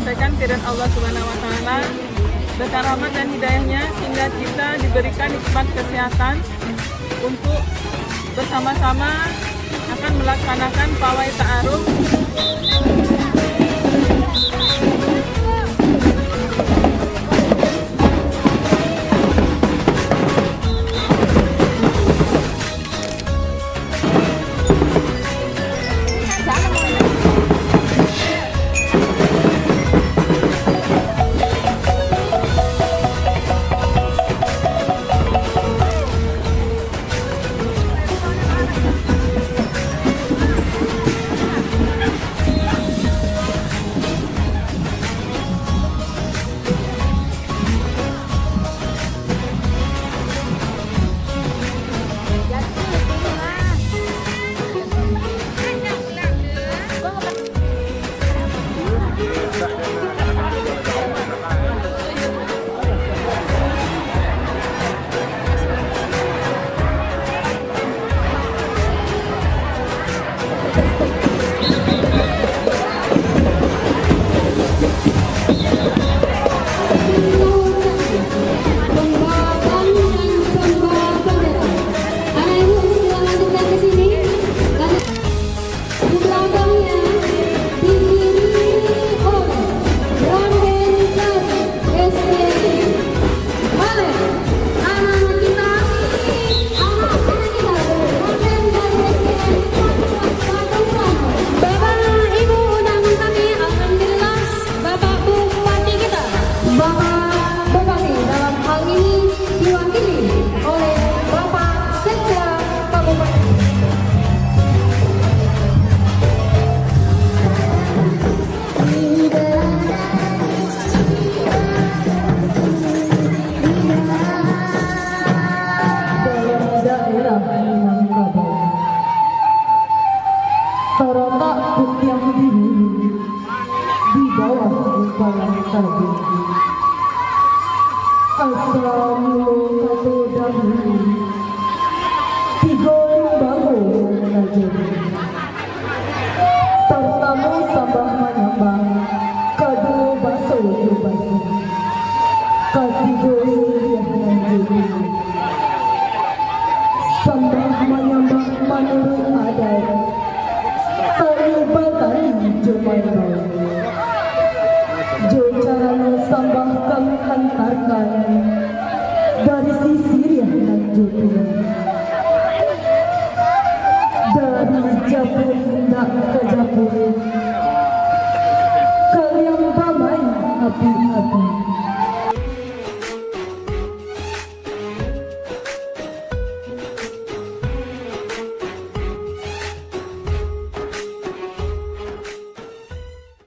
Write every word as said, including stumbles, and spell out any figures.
Sampaikan kehadirat Allah Subhanahu wa Ta'ala, berkah rahmat dan hidayahnya, sehingga kita diberikan nikmat kesehatan untuk bersama-sama akan melaksanakan pawai ta'aruf. Pembawa bendera. Anak ibu, silakan lanjutkan ke sini. Di belakangnya diiringi oleh Ronden dari S D N. Balik, anak-anak kita, anak-anak kita, Ronden dari S D N. Bapak Ibu undangan kami, alhamdulillah, Bapak Bupati kita. Bapak Bupati dalam hal ini diwakili oleh Bapak Sekda Kabupaten. Dalam daerah Minangkabau, taratak Kutiang di hulu, di bawah gumpalan tabing. Asa mulo kato dahulu, tigo limbago nan tajadi. Partamo sambah manyambah, kaduo baso jo basa, katigo siriah nan jadi. Sambah manyambah manuruik adaik, tali batali jo maimbau. Jo carano sambah kami hantarkan, barisi siriah nan jo pinang. Dari japun indak ka japun, kalian bamain api